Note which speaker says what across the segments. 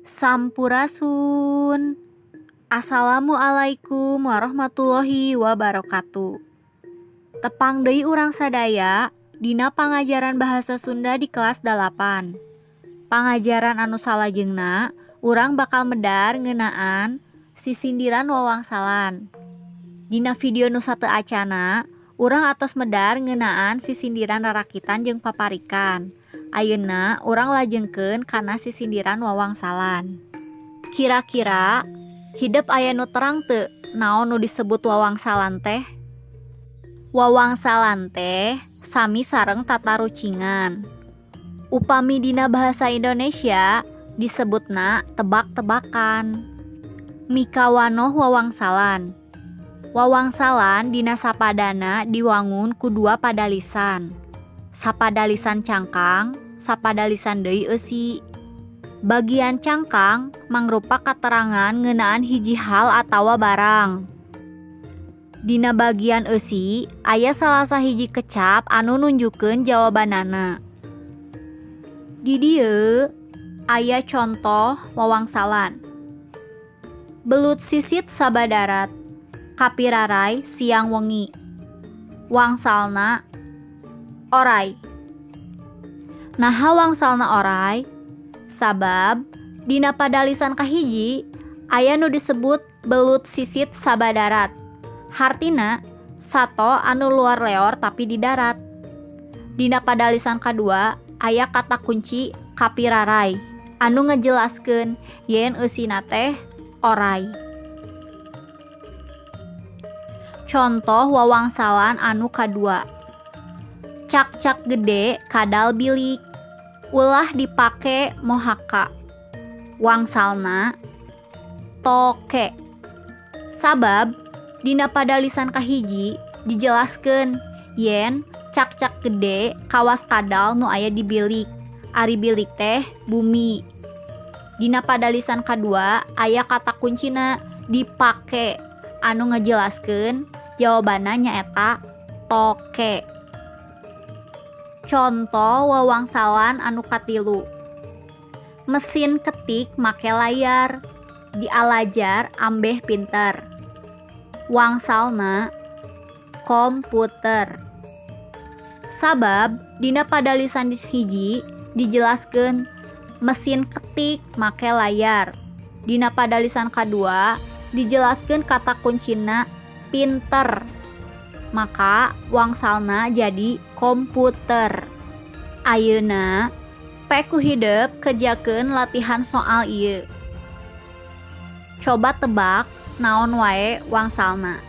Speaker 1: Sampurasun. Assalamualaikum warahmatullahi wabarakatuh. Tepang deui urang sadaya dina pangajaran bahasa Sunda di kelas 8. Pangajaran anu salajengna urang bakal medar ngeunaan sisindiran wawangsalan. Dina video nu sateuacanna urang atos medar ngeunaan sisindiran rarakitan jeung paparikan. Ayeuna urang lajengkeun kana sisindiran wawangsalan. Kira-kira hidep aya nu terang teu naon nu disebut wawangsalan teh? Wawangsalan teh sami sareng tatarucingan. Upami dina bahasa Indonesia disebutna tebak-tebakan. Mikawanoh wawangsalan. Wawangsalan dina sapadana diwangun ku dua padalisan. Sapadalisan cangkang, sapadalisan deui eusi. Bagian cangkang mangrupa katerangan ngeunaan hiji hal atawa barang. Dina bagian eusi aya salah sahiji kecap anu nunjukkeun jawabanana. Di dieu aya contoh wawangsalan. Belut sisit sabadarat, kapiraray siang wengi. Wangsalna oray. Naha wangsalna oray? Sabab dina padalisan kahiji aya nu disebut belut sisit sabadarat. Hartina sato anu luar leor tapi di darat. Dina padalisan kadua aya kata kunci kapiraray anu ngejelaskeun yen eusina teh oray. Contoh wawangsalan anu kadua. Cakcak gede kadal bilik, ulah dipake mohaka. Wangsalna toke. Sabab dina padalisan kahiji dijelaskeun yen cakcak gede kawas kadal nu aya di bilik. Ari bilik teh bumi. Dina padalisan kadua aya kata kuncina dipake anu ngejelaskeun jawabanna nyaeta toke. Contoh wawangsalan anu katilu. Mesin ketik make layar, dialajar ambeh pinter. Wangsalna komputer. Sabab dina padalisan hiji dijelaskeun mesin ketik make layar. Dina padalisan kadua dijelaskeun kata kuncina pinter. Maka wangsalna jadi komputer. Ayeuna pek ku hidep kerjakeun latihan soal ieu. Coba tebak naon wae wangsalna.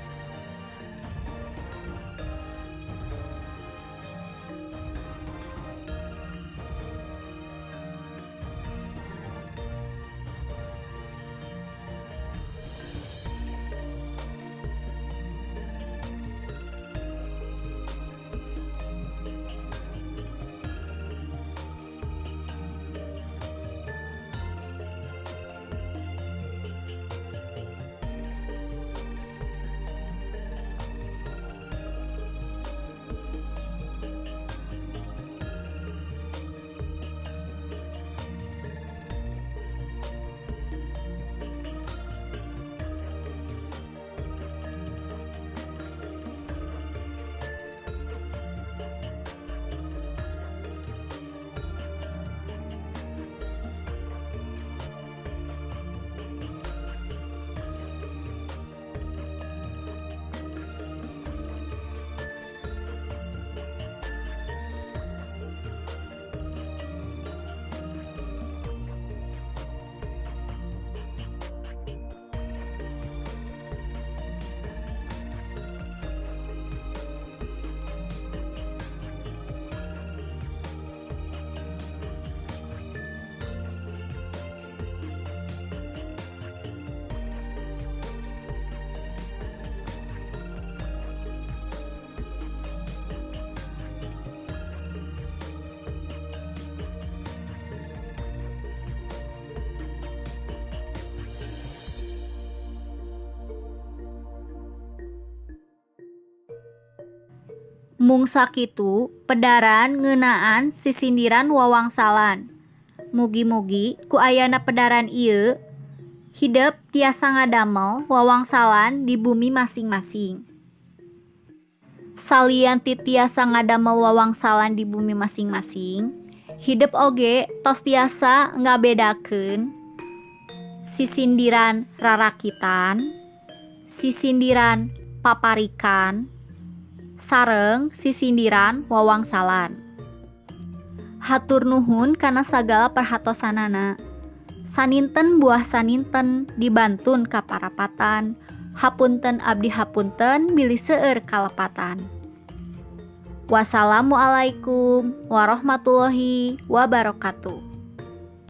Speaker 1: Mung sakitu pedaran ngeunaan sisindiran wawangsalan. Mugi-mugi ku ayana pedaran ieu hidep tiasa ngadamel wawangsalan di bumi masing-masing. Salian ti tiasa ngadamel wawangsalan di bumi masing-masing, hidep oge tos tiasa ngabedakeun sisindiran rarakitan, sisindiran paparikan, sareng sisindiran wawangsalan. Hatur nuhun kana sagala perhatosanana. Saninten buah saninten dibantun ka parapatan. Hapunten abdi hapunten bilih seueur kalepatan. Wassalamualaikum warahmatullahi wabarakatuh.